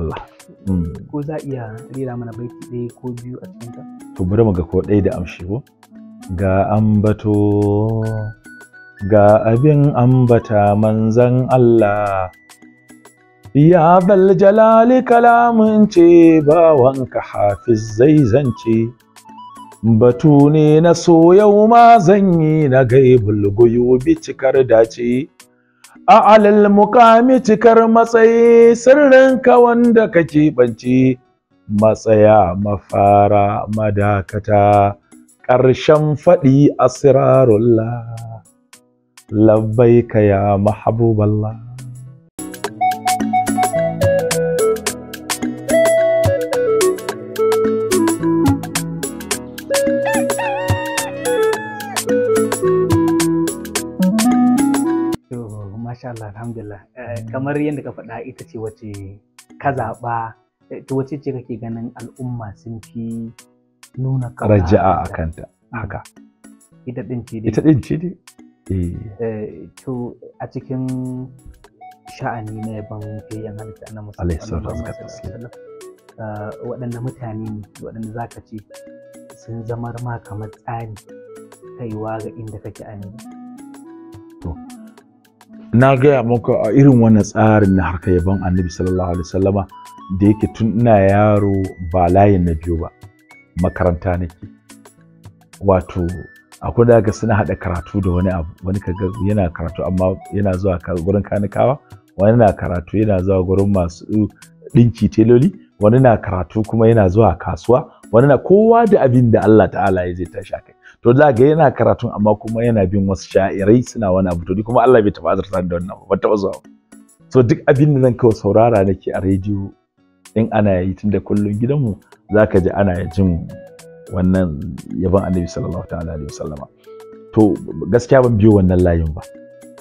Allah. Ko za iya rera mana baiti ɗaya ko biyu a cikin ta? To bari mu ga ko ɗaya da amshi ko. Ga ambato, ga abin ambata manzan Allah, ya bal jalali kalamun ce bawanka hafiz zai zance, batu ne na so yau ma zan yi na gaibul guyubi cikar dace, a alal mukami cikar matsayi sirrinka wanda ka keɓance, matsaya mafara madakata ƙarshen faɗi asirarullah, labbaika ya mahabuballah. To masha Allah, alhamdulillah. Kamar yadda ka faɗa ita ce wacce ka zaɓa, to wacce ce kake ganin al'umma sun fi nuna ƙauna Raja'a a kanta haka. Ita ɗin ce dai. Ita ɗin ce dai. To a cikin sha'ani na yaban fiyayyen halitta na Alaihi salatu wassalam, waɗanne mutane ne waɗanda za ka ce sun zamar ma kamar tsani kaiwa ga inda kake a yanzu? To na gaya muku a irin wannan tsarin na harkar yaban Annabi sallallahu alaihi wasallama da yake tun ina yaro ba layin na biyu ba, makaranta nake. Wato akwai da ga suna haɗa karatu da wani abu, wani kaga yana karatu amma yana zuwa gurin kanikawa, wani na karatu yana zuwa gurin masu ɗinki teloli, wani na karatu kuma yana zuwa kasuwa, wani na kowa da abin da Allah ta'ala ya zai tashi akai. To za ga yana karatun amma kuma yana bin wasu sha'irai suna wani abu, to ni kuma Allah bai taɓa azurta da wannan ba, ban taɓa zuwa ba. So duk abin da zan kawo saurara nake a rediyo in ana yi, tunda kullum gidanmu zaka ji ana jin wannan yaban Annabi sallallahu ta'ala alaihi wasallama. To gaskiya ban biyo wannan layin ba.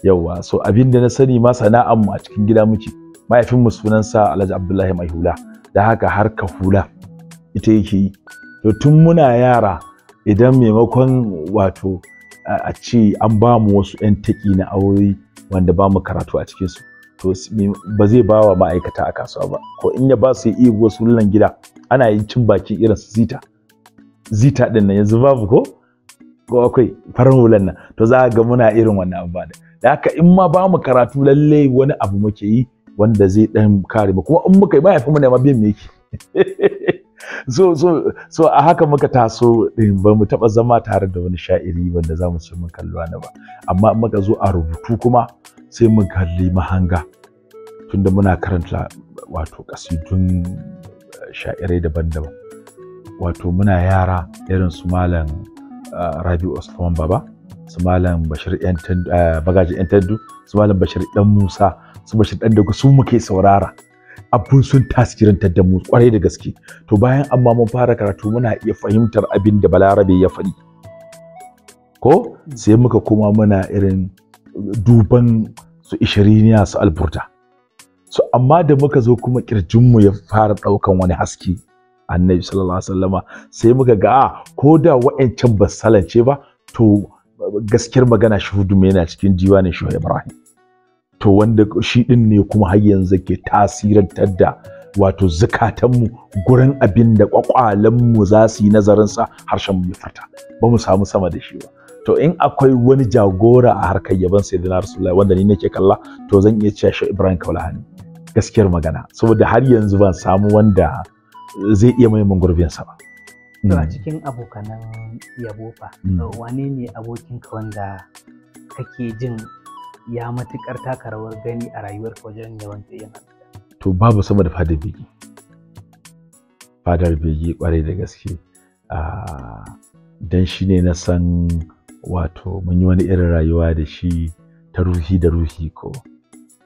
Yawwa, so abin da na sani ma sana'an mu a cikin gida muke. Mahaifinmu sunansa Alhaji Abdullahi Mai Hula, da haka harka hula ita yake yi. To tun muna yara idan maimakon wato a ce an ba mu wasu 'yan taƙi na aure wanda ba mu karatu a cikinsu, to ba zai ba wa ma'aikata a kasuwa ba, ko in ya ba su yi wasu hulunan gida ana yin cin baki irin su zita zita din nan yanzu babu ko akwai farin hulan nan, to za ga muna irin wannan abu ba. Da haka in ma ba mu karatu lalle wani abu muke yi wanda zai dan kare mu, kuma in muka yi mahaifinmu ne ma biyan mu yake. So a haka muka taso din, ba mu taba zama tare da wani sha'iri wanda za mu ce mun kalli wani ba. Amma in muka zo a rubutu kuma sai mun kalli mahanga, tunda muna karanta wato kasidun sha'irai daban-daban. Wato muna yara irin su Malam Rabi'u Usman Baba, su Malam Bashir Bagaji yan Taddu, su Malam Bashir Dan Musa, su Bashir Dan Dago, su muke saurara. Abun sun tasirantar da mu kwarai da gaske. To bayan amma mun fara karatu muna iya fahimtar abin da Balarabe ya faɗi. Ko sai muka koma muna irin duban su Ishiriniya, su Alburda. So amma da muka zo kuma kirjinmu ya fara ɗaukan wani haske Annabi sallallahu alaihi wasallama, sai muka ga ko da wa'ancan ba salance ba, to gaskiyar magana shuhudu mai yana cikin diwanin Shehu Ibrahim. To wanda shi din ne kuma har yanzu ke tasirantar da wato zukatanmu gurin abin da kwakwalenmu za su yi nazarin sa, harshen mu ya fita ba mu samu sama da shi ba. To in akwai wani jagora a harkar yaban Sayyidina Rasulullahi wanda ni nake kalla, to zan iya cewa Shehu Ibrahim Kaulaha ne, gaskiyar magana, saboda har yanzu ban samu wanda zai iya mai gurbin sa ba. To a cikin abokanan yabo fa, wane ne abokinka wanda kake jin ya matuƙar taka rawar gani a rayuwarka wajen yawan tsayin halitta? To babu sama da Fadar Bege. Fadar Bege kwarai da gaske. Dan shi ne na san wato mun yi wani irin rayuwa da shi ta ruhi da ruhi. Ko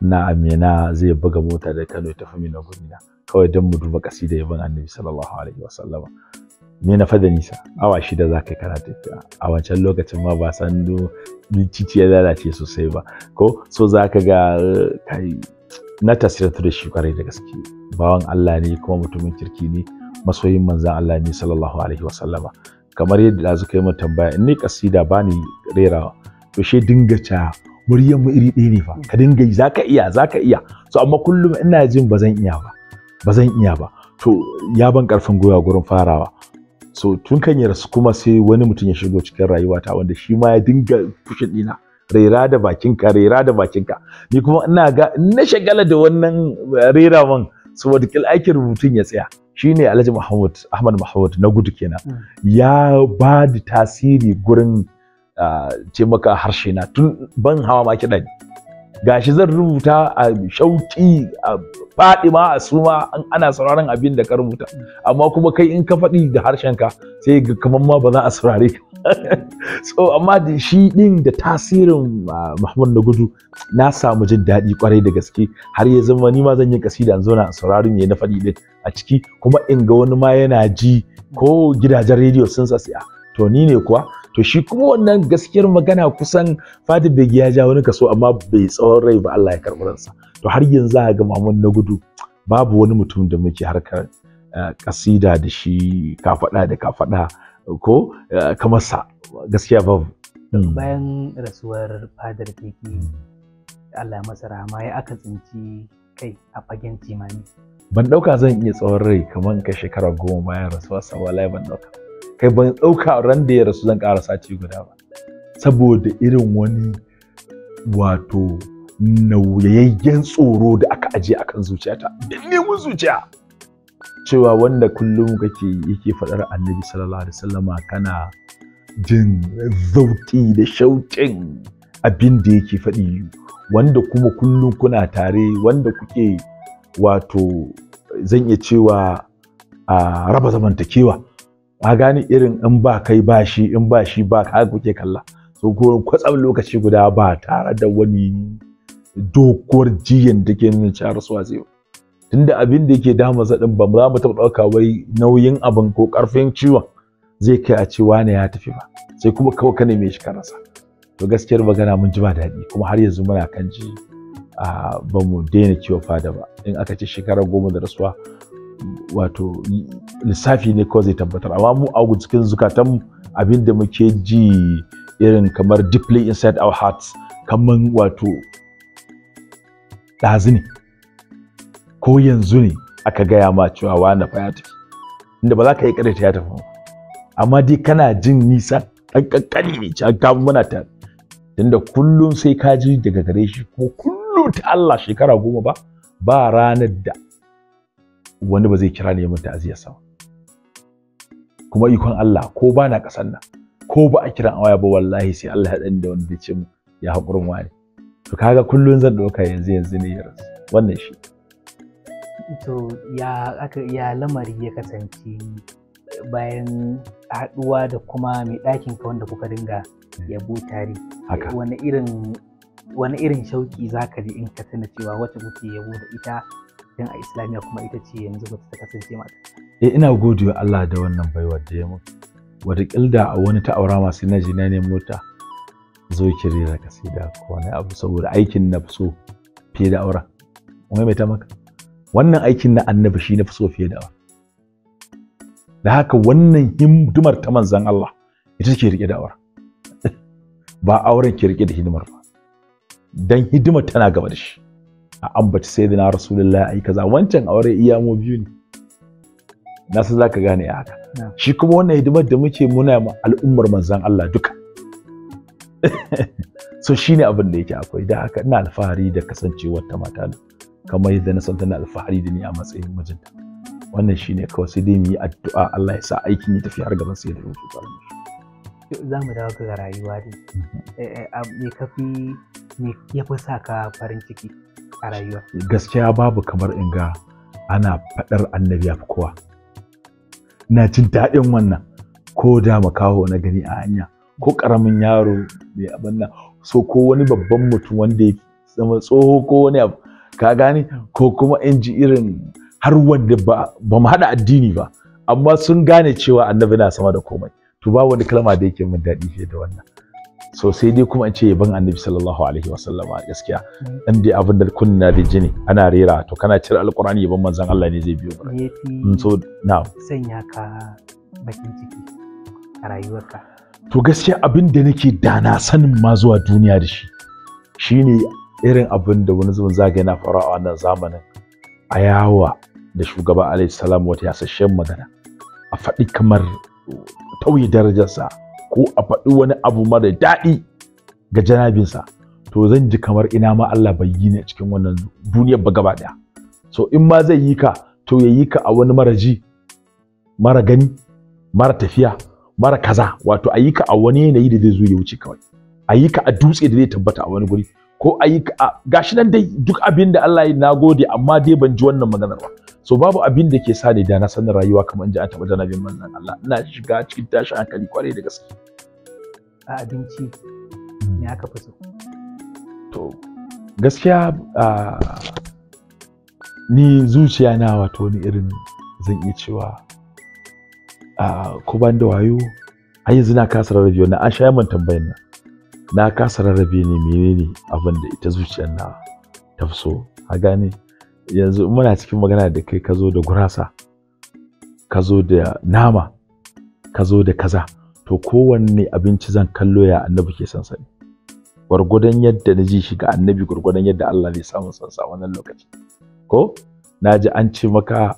na Amina zai buga mota da Kano ya tafi Mina gurina kawai don mu duba kasida yaban Annabi sallallahu alaihi wasallama. Me na fada nisa awa 6 za ka yi kana tafiya. A wancan lokacin ma ba san titi ya lalace sosai ba, ko so za ka ga kai na tasirantu da shi kwarai da gaske. Bawan Allah ne kuma mutumin kirki ne, masoyin manzan Allah ne sallallahu alaihi wasallama. Kamar yadda da suka yi min tambaya, in ni kasida ba ni rerawa, to she dinga ca muryar mu iri ɗaya ne fa, ka dinga yi zaka iya zaka iya. So amma kullum ina jin ba zan iya ba. Ba zan iya ba. To ya ban karfin gwiwa gurin farawa. So tun kan ya rasu kuma sai wani mutum ya shigo cikin rayuwata wanda shi ma ya dinga fushin ɗina, rera da bakinka, rera da bakinka. Ni kuma ina ga na shagala da wannan rerawan, saboda kil aikin rubutun ya tsaya. Shine Alhaji Muhammad Ahmad Muhammad na gudu kenan. Ya ba da tasiri gurin taimaka harshe na tun ban hawa ma kiɗa ne. Gashi zan rubuta a shauki a faɗi ma a suma ana sauraron abin da ka rubuta, amma kuma kai in ka faɗi da harshenka sai ga kamar ma ba za a saurare ka. So amma da shi ɗin da tasirin Muhammad na gudu na samu jin daɗi kwarai da gaske, har ya zama ni ma zan yi kasida in zauna in saurari me na faɗi ɗin a ciki, kuma in ga wani ma yana ji ko gidajen rediyo sun sa siya. To ni ne kuwa. To shi kuma wannan gaskiyar magana kusan Fadi Begi ya ja wani kaso, amma bai tsawon rai ba, Allah ya karɓi ransa. To har yanzu za ga Muhammad na gudu babu wani mutum da muke harkar kasida da shi kafaɗa da kafaɗa ko kamar sa, gaskiya babu. Bayan rasuwar Fadar Begi, Allah masa rahama, ya aka tsinci kai a fagen jimami. Ban ɗauka zan iya tsawon rai kamar kai shekara 10 bayan rasuwarsa, wallahi ban ɗauka. Kai ban ɗauka ran da ya rasu zan ƙara sati guda ba, saboda irin wani wato nauyayyen tsoro da aka ajiye akan zuciyata da neman zuciya cewa wanda kullum kake yake faɗar Annabi sallallahu alaihi wasallama kana jin zauki da shauƙin abin da yake faɗi, wanda kuma kullum kuna tare, wanda kuke wato zan iya cewa a raba zamantakewa. A gane irin in ba kai ba shi, in ba shi ba ka kuke kalla. So ko kwatsam lokaci guda ba tare da wani dokuwar jiyan da ke nuna cewa rasuwa zai ba. Tunda abin da yake damunsa din ba za mu taɓa ɗauka wai nauyin abin ko ƙarfin ciwon zai kai a ce wane ya tafi ba, sai kuma kawai ka neme shi ka rasa. To gaskiyar magana mun ji ba daɗi, kuma har yanzu muna kan ji ba mu daina kiwon fada ba. In aka ce shekara 10 da rasuwa, wato lissafi ne kawai zai tabbatar, amma mu a cikin zukatanmu abin da muke ji irin kamar deeply inside our hearts, kamar wato ɗazu ne ko yanzu ne aka gaya ma cewa wane fa ya tafi, inda ba za ka yi ƙarita ya tafi ba, amma dai kana jin nisa ɗan ƙanƙani ne can ka muna ta, tunda kullum sai ka ji daga gare shi, ko kullum ta Allah shekara 10 ba ranar da wani ba zai kira ne mun ta'aziyar sa. Kuma ikon Allah ko ba na ƙasar nan ko ba a kiran waya ba, wallahi sai Allah ya ɗan da wanda zai ce mu ya haƙurin wani. To kaga kullum zan ɗauka yanzu yanzu ne ya rasu. Wannan shi. To ya lamari ya kasance bayan haɗuwa da kuma mai ɗakin ka wanda kuka dinga yabo tare. Haka. Wani irin shauki zaka ji in ka tuna cewa wacce kuke yabo da ita tun a Islamiyya kuma ita ce yanzu ba ta kasance mata. Eh, ina gode wa Allah da wannan baiwar da ya mun. Wataƙil da a wani ta aura masu na ji na nemo ta zo ki rera kasida ko wani abu, saboda aikin na fi so fiye da auren. Maimaita maka. Wannan aikin na Annabi shi na fi so fiye da auren. Da haka wannan hidimar ta manzon Allah ita ke rike da auren. Ba auren ke rike da hidimar ba. Dan hidimar tana gaba da shi. A ambaci sayyidina Rasulullahi ai kaza, wancan aure iya mu biyu ne. Na san zaka gane haka. Shi kuma wannan hidimar da muke muna ma al'ummar manzon Allah duka. So shine abin da yake akwai. Da haka ina alfahari da kasancewar ta mata kamar yadda na san tana alfahari da ni a matsayin mijinta. Wannan shine kawai, sai dai mu yi addu'a Allah ya sa aikin ya tafi har gaban sai da rubutu. Za mu dawo ga rayuwa dai. Me ka fi, me ya fi sa ka farin ciki a rayuwa? Gaskiya babu kamar in ga ana faɗar Annabi ya fi kowa. Ina jin daɗin wannan, ko da makaho na gani a hanya, ko ƙaramin yaro mai abin nan, so ko wani babban mutum wanda ya zama tsoho ko wani abu, ka gane, ko kuma in ji irin har wanda ba mu haɗa addini ba, amma sun gane cewa Annabi na sama da komai. To ba wani kalma da yake min daɗi fiye da wannan. So sai dai kuma in ce yaban Annabi sallallahu alaihi wasallama gaskiya, in dai abin da kunna da jini ana rera, to kana cire alqur'ani yaban manzon Allah ne zai biyo ba. Me yafi So na'am, sanya ka bakin ciki a rayuwarka? To gaskiya abin da nake da na sanin ma zuwa duniya da shi shine irin abin da wani zubin zaga yana faruwa a wannan zamanin, a yawa da shugaba alaihi salam wata yasasshen magana, a faɗi kamar tauye darajarsa ko a faɗi wani abu mara daɗi ga janabinsa, to zan ji kamar ina ma Allah bai yi ni a cikin wannan duniyar ba gaba ɗaya. So in ma zai yi ka, to ya yi ka a wani mara ji, mara gani, mara tafiya, mara kaza, wato a yi ka a wani yanayi da zai zo ya wuce kawai, a yi ka a dutse da zai tabbata a wani guri, ko a yi ka a gashi nan dai duk abin da Allah ya nagode, amma dai ban ji wannan maganar ba. So babu abin da ke sa ni da na sanin rayuwa kamar in ji an taɓa janabin manzon Allah. Ina shiga cikin tashin hankali kwarai da gaske. A abinci me aka fi so? To gaskiya ni zuciya na wato wani irin zan iya cewa ko ban da wayo har yanzu na kasa rarrabe wannan, an sha man tambayan nan, na kasa rarrabe ne menene abin da ita zuciyar na ta fi so. A gane yanzu muna cikin magana da kai, ka zo da gurasa, ka zo da nama, ka zo da kaza, to kowanne abinci zan kallo ya annabi ke son sa ne, gwargwadon yadda na ji shi ga annabi, gwargwadon yadda Allah zai samu son sa wannan lokaci. Ko na ji an ce maka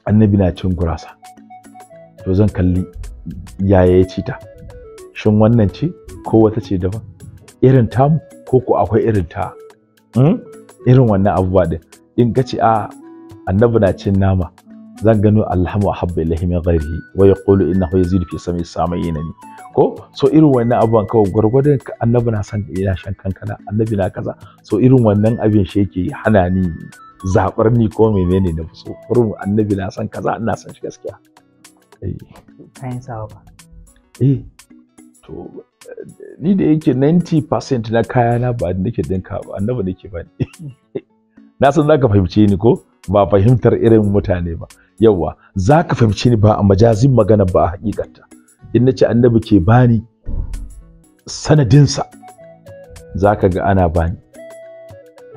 annabi na cin gurasa, to zan kalli yaya ya ci ta, shin wannan ce ko wata ce daban irin tamu, ko ko akwai irin ta irin wannan abubuwa din. In ka ce a annabi na cin nama, zan gano alhamu ahabba ilaihi min ghairihi wa yaqulu innahu yazidu fi sami samayina ni ko. So irin wannan abubuwan kawai gwargwadon annabi na san ina shan kankana, annabi na kaza, so irin wannan abin shi yake hana ni zabar ni ko menene na fi so. Kurum annabi na san kaza, ina san shi gaskiya. Kayan sawa ba? Eh to ni da yake 90% na kayana ba nake dinka ba, annabi nake ba ni. Na san zaka fahimce ni ko ba fahimtar irin mutane ba, yawa zaka fahimce ni ba a majazin magana ba, a hakikarta. In nace annabi ke bani sanadinsa, zaka ga ana bani.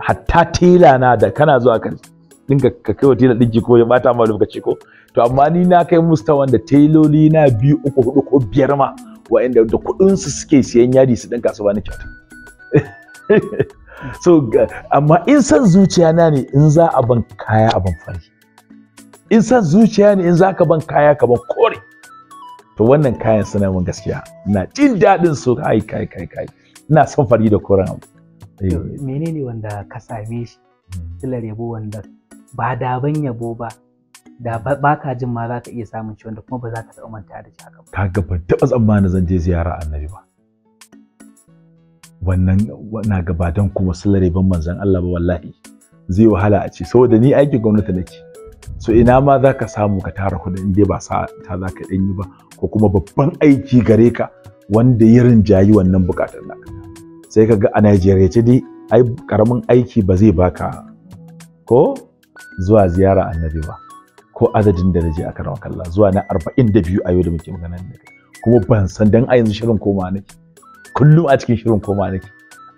Hatta tela na da kana zuwa ka dinka ka kai wa tela dinki ko ya bata ma lokaci ko, to amma ni na kai mustawan da teloli na 2, 3, 4 ko 5 ma wa'anda da kuɗin su suke siyan yadi su dinka su bani kyauta. So amma in san zuciya na ne, in za a ban kaya a ban fari, in san zuciya ne in za ka ban kaya ka ban kore, to wannan kayan suna mun gaskiya ina jin daɗin su. Kai kai kai kai ina son fari da koren abu. Menene wanda ka same shi silar yabo wanda ba da ban yabo ba da ba ka jin ma za ka iya samun shi, wanda kuma ba za ka taɓa manta da shi haka ba? Kaga ban taɓa tsammanin zan je ziyara annabi ba. Wannan na gaba don kuma silar yabon manzon Allah ba, wallahi zai wahala a ce, saboda ni aikin gwamnati nake. So ina ma za ka samu ka tara kuɗin in dai ba sa ta za ka ɗan yi ba, ko kuma babban aiki gare ka wanda ya rinjayi wannan buƙatar naka. Sai ka ga a Najeriya ce dai ai karamin aiki ba zai baka ko zuwa ziyara annabi ba, ko adadin da naje a karamar kalla zuwa na 42 a yau da muke magana da kai, kuma ban san dan a yanzu shirin koma nake, kullum a cikin shirin koma nake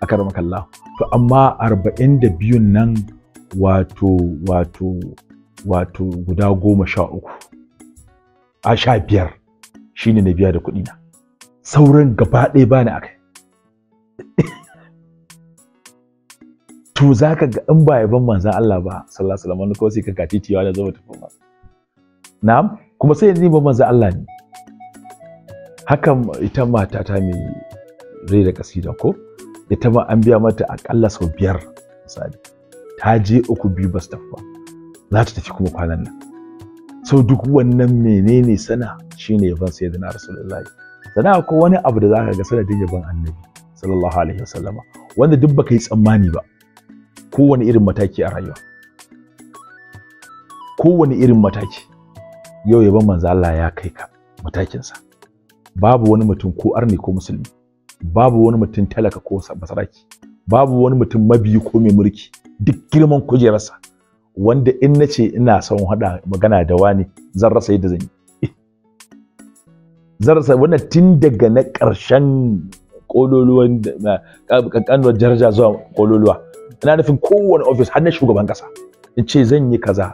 a karamar kalla. To amma 42 nan wato wato wato guda 13 a 15 shine na biya da kuɗi na, sauran gaba ɗaya bani akai. To zaka ga in ba yaban manzon Allah ba sallallahu alaihi wasallam ko sai ka kaci ciwa da zo tafi ba. Na'am, kuma sai yanzu ban manzon Allah ne. Hakan ita mata ta mai rai da kasida ko ita ma an biya mata akalla sau 5 misali, ta je 3 2 ba su tafi ba, za ta tafi kuma kwanan nan. So duk wannan menene sana shine yaban sayyidina Rasulullahi. Sana ko wani abu da zaka ga sanadin yaban annabi sallallahu alaihi wasallama wanda duk baka yi tsammani ba, kowane irin mataki a rayuwa, kowane irin mataki yau yaban manzo Allah ya kai ka matakinsa. Babu wani mutum ko arni ko musulmi, babu wani mutum talaka ko basaraki, babu wani mutum mabiyi ko mai mulki, duk girman kujerarsa, wanda in nace ina son hada magana da wani zan rasa yadda zan yi. Zan rasa wannan tun daga na ƙarshen kololuwan kankanuwar daraja zuwa kololuwa. Ina nufin kowane ofis har na shugaban kasa, in ce zan yi kaza,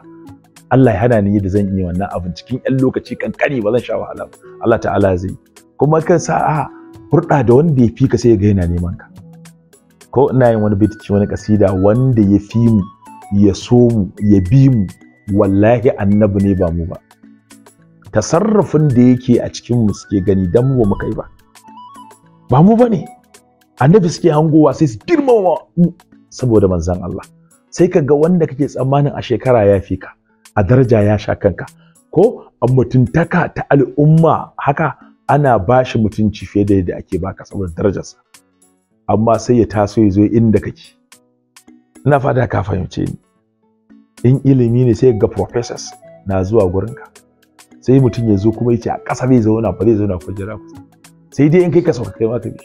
Allah ya hana ni yadda zan yi wannan abin cikin 'yan lokaci kankani, ba zan sha wahala ba, Allah ta'ala zai. Kuma kan sa'a hurɗa da wanda ya fi ka sai ya ga yana neman ka. Ko ina yin wani baiti wani kasida, wanda ya fi mu ya so mu ya bi mu Wallahi annabi ne ba mu ba. Tasarrufin da yake a cikin mu suke gani dan mu ba mu kai ba. Ba mu bane. Annabi suke hangowa sai su girmama mu saboda manzon Allah. Sai ka ga wanda kake tsammanin a shekara ya fi ka, a daraja ya sha kanka, ko a mutuntaka ta al'umma haka ana bashi mutunci fiye da yadda ake baka saboda darajarsa. Amma sai ya taso ya zo inda kake. Ina fata ka fahimce ni. In ilimi ne sai ga professors na zuwa gurinka. Sai mutum ya zo kuma yace a ƙasa bai zauna ba, zai zauna kujera kusa. Sai dai in kai ka sauka kai ma ka bi.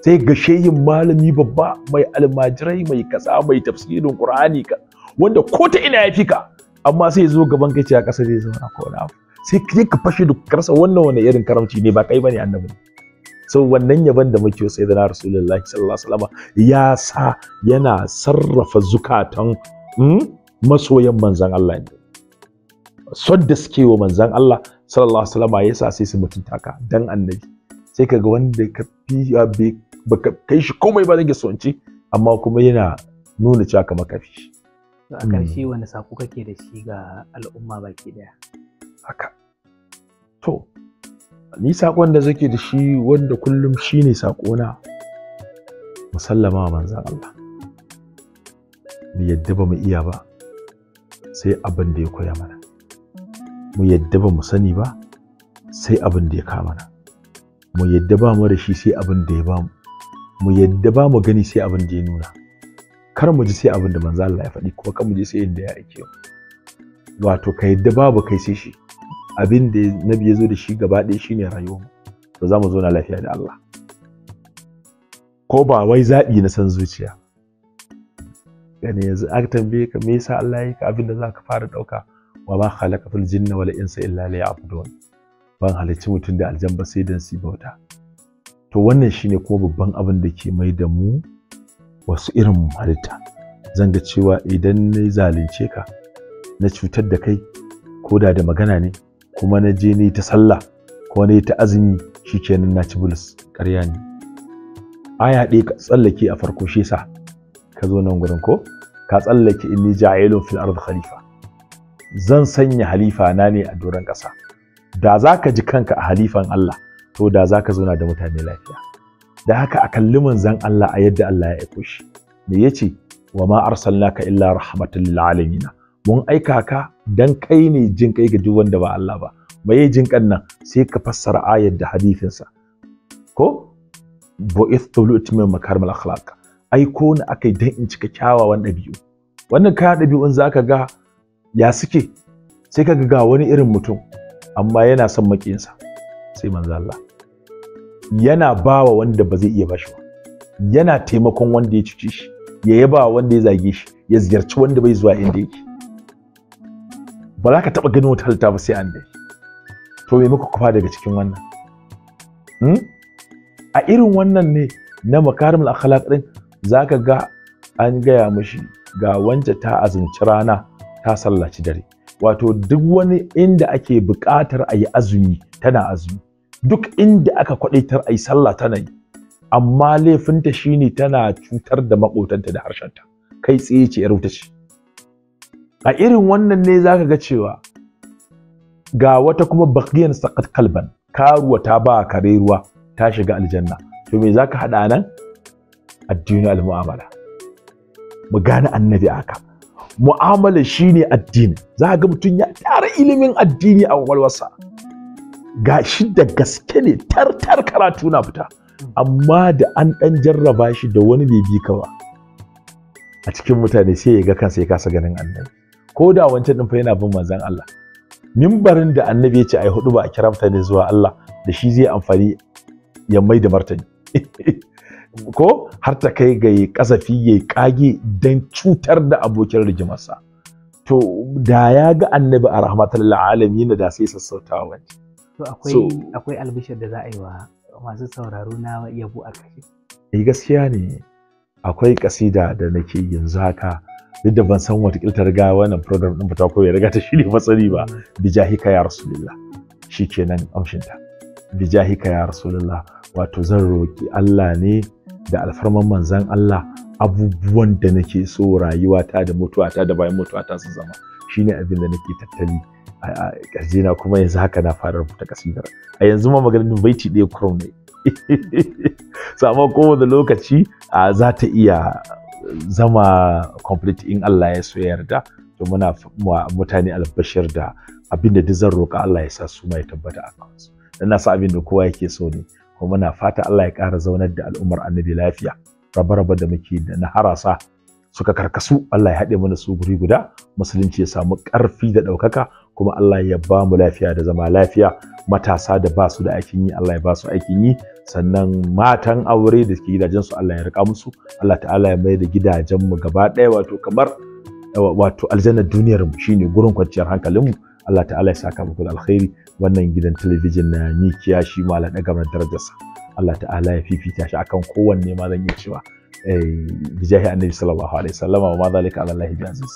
Sai ga shehin malami babba mai almajirai mai kaza mai tafsirin Qur'ani ka wanda ko ta ina ya fi ka, amma sai ya zo gaban kai ce a ƙasa zai zauna ko wani abu. Sai kai ka fashe da karsa wannan wani irin karamci ne, ba kai bane annabi. So wannan yaban da muke sai da Rasulullahi sallallahu alaihi wasallam ya sa yana sarrafa zukatan masoyan manzon Allah ne. Son da suke wa manzon Allah sallallahu alaihi wasallam ya sa sai su mutunta ka dan annabi. Sai kaga wanda ka fi baka kai shi komai ba zai sonci, amma kuma yana nuna cewa kamar ka fi shi. A ƙarshe wani sako kake da shi ga al'umma baki daya? Haka. To, ni sakon da zake da shi wanda kullum shine sakona, musallama manzon Allah. Mu yadda ba mu iya ba sai abin da ya koya mana. Mu yadda ba mu sani ba sai abin da ya kama mana. Mu yadda ba mu da shi sai abin da ya ba mu. Mu yadda ba mu gani sai abin da ya nuna. Kar mu ji sai abin da manzon Allah ya faɗi, kuma kar mu ji sai inda ya aike mu. Wato ka yadda babu kai sai shi. Abin da Nabi ya zo da shi gaba ɗaya shine rayuwar mu. To za mu zauna lafiya da Allah. Ko ba wai zaɓi na san zuciya. Gani yanzu aka tambaye ka me yasa Allah ya yi ka, abin da za ka fara ɗauka wa ma khalaqatul jinna wal insa illa liya'budun. Ban halicci mutum da aljan ba sai dan su bauta. To wannan shine kuma babban abin da ke mai da mu wasu irin halitta. Zan ga cewa idan na zalunce ka, na cutar da kai, ko da da magana ne, kuma na je ni ta sallah ko na yi ta azumi, shikenan na ci bulus. Ƙarya ne. Aya ɗaya ka tsallake a farko shi yasa ka zo nan gurin, ko ka tsallake inni ja'ilun fil ard khalifa. Zan sanya halifa na ne a doron ƙasa. Da za ka ji kanka a halifan Allah, to da za ka zauna da mutane lafiya. Da haka a kalli manzon Allah a yadda Allah ya aiko shi. Me yace? Wa ma arsalnaka illa rahmatan lil alamin. Mun aika ka dan kai ne jin kai ga duk wanda ba Allah ba. Mai jin kan nan sai ka fassara ayar da hadisinsa. Ko bu'ithtu li utammima makarim al akhlaq. Aiko ni akai dan in cika kyawawan ɗabi'u. Wannan kayan ɗabi'un zaka ga ya suke, sai ka ga wani irin mutum amma yana son maƙiyinsa sai manzo Allah. Yana bawa wanda ba zai iya bashi ba, yana taimakon wanda ya cuce shi, ya yaba wanda ya zage shi, ya ziyarci wanda bai zuwa inda yake. Ba za ka taɓa ganin wata halitta ba sai an dai. To me muka kufa daga cikin wannan? A irin wannan ne na makarimul akhlaq din zaka ga an gaya mishi ga wance ta azumci rana ta sallaci dare. Wato duk wani inda ake buƙatar a yi azumi tana azumi, duk inda aka kwaɗaitar a yi sallah tana yi, amma laifinta shine tana cutar da maƙotanta da harshenta. Kai tsaye ce yar wuta ce. A irin wannan ne zaka ga cewa ga wata kuma baqiyan saqat kalban, karuwa ta ba kare ruwa ta shiga aljanna. To me zaka hada nan? Addinu al-mu'amala. Mu gane annabi aka mu'amala shine addini. Za ga mutum ya tara ilimin addini a kwakwalwarsa, ga shi da gaske ne tartar karatu na fita, amma da an dan jarraba shi da wani bai bi ka ba a cikin mutane sai ya ga kansa ya kasa ganin annabi. Ko da wancan din fa yana bin manzon Allah. Mimbarin da annabi ya ce ai hudu ba a kira mutane zuwa Allah da shi zai amfani ya mai da martani. Ko har ta kai ga ya kasafi ya kage dan cutar da abokin rigimarsa. To da ya ga annabi a rahmatul lil alamin da sai sassautawa wancan. To akwai albishir da za a yi wa masu sauraro na yabo a ƙarshe? Eh gaskiya ne, akwai kasida da nake yanzu haka, duk da ban san wata ta riga wannan program din fita ko ya riga ta shirye fatsari ba. Bijahika ya rasulullah, shikenan amshinta. Bijahika ya rasulullah, wato zan roki Allah ne da alfarman manzon Allah abubuwan da nake so rayuwata da mutuwata da bayan mutuwata su zama. Shine abin da nake tattali a ƙarjina, kuma yanzu haka na fara rubuta kasidar. A yanzu ma maganin baiti ɗaya kurum ne. So amma kowane lokaci za ta iya zama complete in Allah ya so ya yarda. To muna mutane albashir da abin da duk zan roƙa Allah ya sa su ma ya tabbata a kansu. Dan na sa abin da kowa yake so ne, kuma muna fata Allah ya ƙara zaunar da al'ummar annabi lafiya. Raba-raba da muke da na harasa suka karkasu, Allah ya haɗe mana su guri guda, musulunci ya samu ƙarfi da ɗaukaka, kuma Allah ya ba mu lafiya da zama lafiya. Matasa da ba su da aikin yi, Allah ya ba su aikin yi. Sannan matan aure da ke gidajensu, Allah ya riƙa musu. Allah ta'ala ya mai da gidajenmu gaba ɗaya wato kamar wato aljannar duniyar mu, shine gurin kwanciyar hankalinmu. Allah ta'ala ya saka muku da alkhairi. Wannan gidan talabijin na Mikiya shi ma Allah ɗaga mana darajarsa. Allah ta'ala ya fifita shi akan kowanne ma zan iya cewa bijahi annabi sallallahu alaihi wasallam, wa ma zalika ala Allah bi aziz.